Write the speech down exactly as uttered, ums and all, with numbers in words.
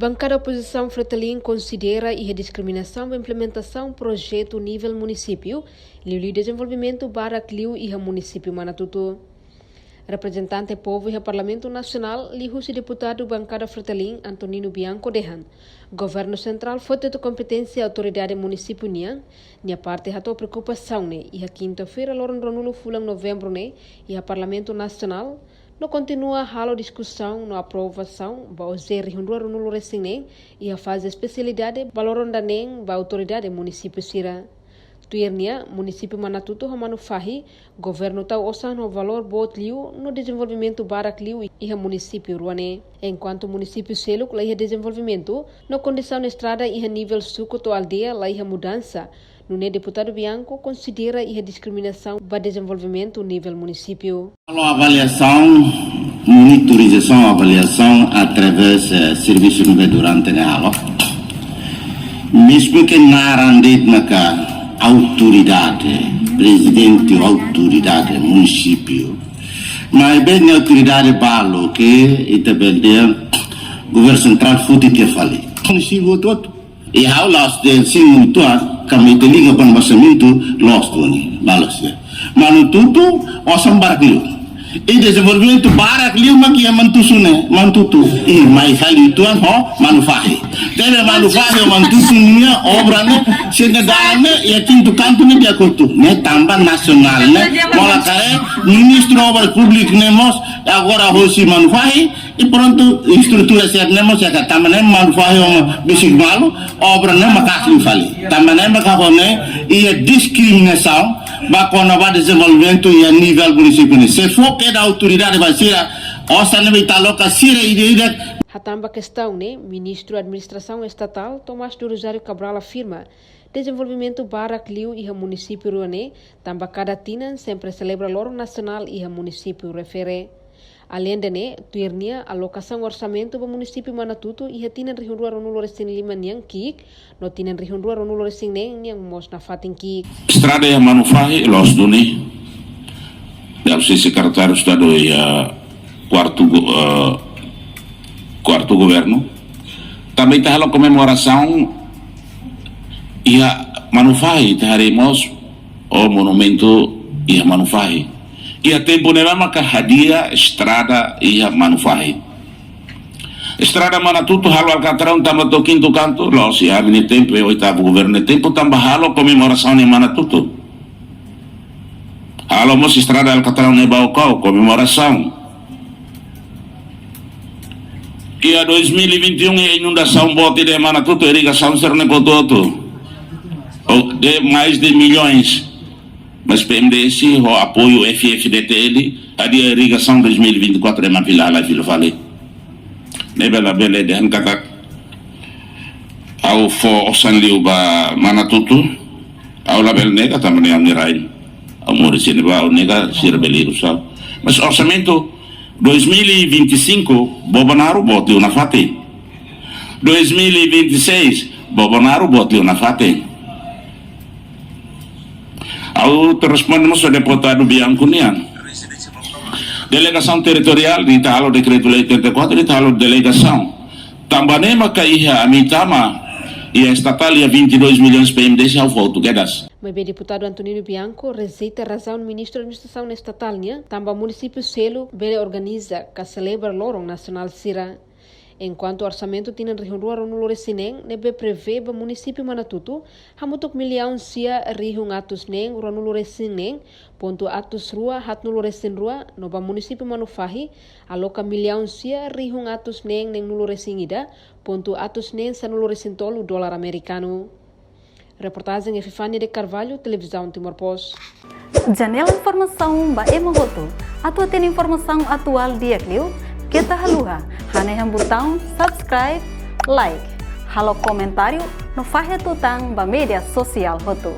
Bankada opozisaun Fretilin konsidera iha diskriminasaun ba implementasaun projetu nivel munisípiu, liuliu dezenvolvimentu barak liu iha munisípiu Manatutu. Reprezentante povu iha Parlamentu Nasionál, liuhusi deputadu bankada Fretilin, Antonino Bianco dehan, Governu Sentrál foti hotu kompeténsia autoridade munisípiu nian, nia parte hato'o preokupasaun ne'e iha kinta-feira loron ruanulu fulan Novembru ne'e iha Parlamentu Nasionál, no kontinua halo diskusaun no aprovasaun ba O J rihun rua ruanulu resin neen iha faze espesialidade ba loron ida-ne'e ba autoridade munisípiu sira. Tuir nia, munisípiu Manatutu ho Manufahi, governu tau osan ho valór boot liu no dezenvolvimentu barak liu iha munisípiu rua ne'e. Enkuantu munisípiu seluk la iha dezenvolvimentu, no kondisaun estrada iha nivel suku to'o aldeia la iha mudansa, nune'e deputadu Bianco konsidera iha diskriminasaun ba dezenvolvimentu nivel munisípiu. Halo avaliasaun, monitorizasaun, avaliasaun através, eh, servisu ne'ebé durante ne'e halo. Mezmu ke naran de'it maka autoridade, prezidente autoridade munisípiu. Maibé ne'e autoridade balu ke ita bele dehan Governu Sentrál foti tiha fali. Munisípiu hotu-hotu. I ha'u la'ós dehan sin muitu a, kami ita liga ba orsamentu la'ós duni, balu sira. Manatutu, osan barak liu. I dezenvolvimentu barak liu mak iha Manatutu ne'e, Manatutu. I mai fali uitoan ho Manufahi. Tebe Manufahi ho Manatutu nia obra ne'e, sira dalan ne'e, iha kintu kantu ne'e di'ak hotu. Ne'e tanba nasionál ne'e, mola karik, Ministru Obras Públikas ne'e mós, agora hosi Manufahi, i prontu, estrutura sira ne'e mós, sira ka tanba ne'e Manufahi ho besik malu, obra ne'e maka'as liu fali. Tanba ne'e maka ho ne'e, iha diskriminasaun, ba kona-ba dezenvolvimentu iha nivel munisípiu ne'e. Se fó kedas autoridade ba sira, osan ne'ebé ita aloka sira ida-idak. Hatán ba kestaun ne'e, Ministru Administrasaun Estatál, Tomás do Rosário Cabral afirma, dezenvolvimentu barak liu iha munisípiu rua ne'e, tanba kada tinan sempre selebra loron nasionál iha munisípiu refere. Aleinde ne'e, tuir nia, alokasaun orsamentu ba munisípiu Manatutu iha tinan rihun rua ruanulu resin lima nian ki'ik, no tinan rihun rua ruanulu resin neen nian mós nafatin ki'ik. Estrada iha Manufahi, la'ós duni. Dala hanesan Sekretáriu Estadu iha kuartu go-, eh, kuartu governu. Tanba ita halo komemorasaun iha Manufahi, ita harii mós, o monumentu iha Manufahi. Iha tempu ne'ebá maka hadi'a estrada iha Manufahi. Estrada Manatutu halo alkatraun tanba to'o kintu kantu, la'ós iha ami-nia tempu, iha oitavu governu nia tempu, tanba halo komemorasaun iha Manatutu. Halo mós estrada alkatraun iha Baucau, komemorasaun. Iha dois mil e vinte e um, iha inundasaun boot ida iha Manatutu, irrigasaun sira-ne'e kotu hotu. Oh, de mais de milhões. Mas P M D S, ho apoiu F F D T L, hadi'a irrigasaun dois mil e vinte e quatro, ema fila halai fila fali. Ne'ebé labele dehan katak ha'u fó osan liu ba Manatutu, ha'u labele nega tanba ne'e ami-nia rain. Ha'u moris iha ne'ebá, ha'u nega sira bele hirus ha'u. Mas orsamentu dois mil e vinte e cinco, Bobonaro boot liu nafatin. Dois mil e vinte e seis, Bobonaro boot liu nafatin. Ha'u atu responde mós ba deputadu Bianco nian. Delegasaun territoriál, ita halo dekretu-lei oitenta e quatro, ita halo delegasaun. Tanba ne'e maka iha ami tama, iha estatál iha vinte e dois milhões P M D S, ha'u fó hotu kedas. Maibé deputadu Antonino Bianco rejeita razaun Ministru Administrasaun Estatál nian, tanba munisípiu seluk bele organiza ka selebra loron nasionál sira. Enkuantu orsamentu tinan rihun rua ruanulu resin neen ne'ebé prevee ba munisípiu Manatutu hamutuk millaun sia rihun atus neen ruanulu resin neen pontu atus rua haatnulu resin rua, no ba munisípiu Manufahi aloka millaun sia rihun atus neen neenulu resin ida pontu atus neen sanulu resin tolu dolar amerikanu. Reportajen Epifania de Carvalho, Televizaun Timor Post. Janela informasaun ba ema hotu. Atu hatene informasaun atuál di'ak liu, keta haluha hanehan butaun subscribe, like, halo komentáriu no fahe tutan ba média sosiál hotu.